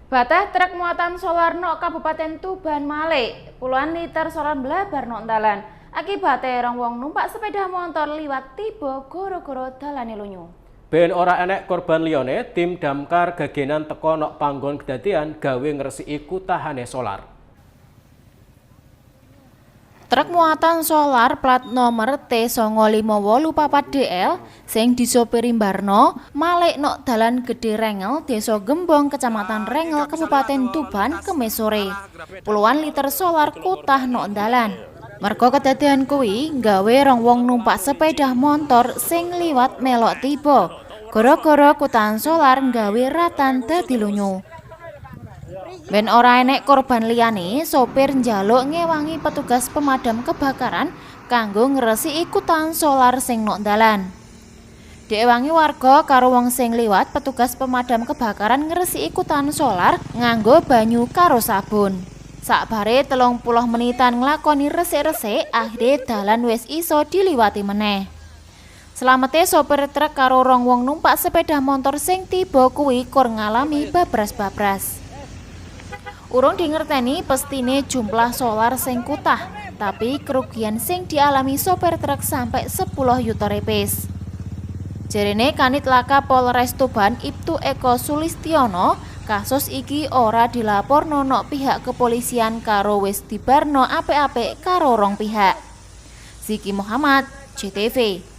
Bateh truk muatan solar nok Kabupaten Tuban malik, puluhan liter solar mblabar nok dalan. Akibate rong wong numpak sepeda motor liwat tiba goro-goro dalane lunyu. Ben ora enek korban liyane, tim damkar gagenan teko nok panggon kedadian gawe ngresiki kutahane solar. Truk muatan solar plat nomor T9584DL sing disopiri Barno malik nok dalan Gede Rengel, Desa Gembong, Kecamatan Rengel, Kabupaten Tuban, Kemis sore. Puluhan liter solar kutah nok dalan. Mergo kedadian kuwi nggawe rong wong numpak sepeda motor sing liwat melok tiba. Gara-gara kutahan solar nggawe ratan dadi lunyu. Ben ora enek korban liyane, sopir njaluk ngewangi petugas pemadam kebakaran kanggo ngresiki kutahan solar sing nok dalan. Diewangi warga karo wong sing liwat, petugas pemadam kebakaran ngresiki kutahan solar nganggo banyu karo sabun. Sakbare 30 menitan nglakoni resik-resik, akhire dalan wis iso diliwati meneh. Slamete sopir truk karo rong wong numpak sepeda motor sing tiba kuwi kur ngalami babras-babras. Urung dingerteni pestine jumlah solar sing kutah, tapi kerugian sing dialami sopir truk sampai 10 yuta repes. Jerene Kanit Laka Polres Tuban Iptu Eko Sulistiono, kasus iki ora dilaporno nok pihak kepolisian karo wis dibarno apik-apik karo rong pihak. Ziki Muhammad, JTV.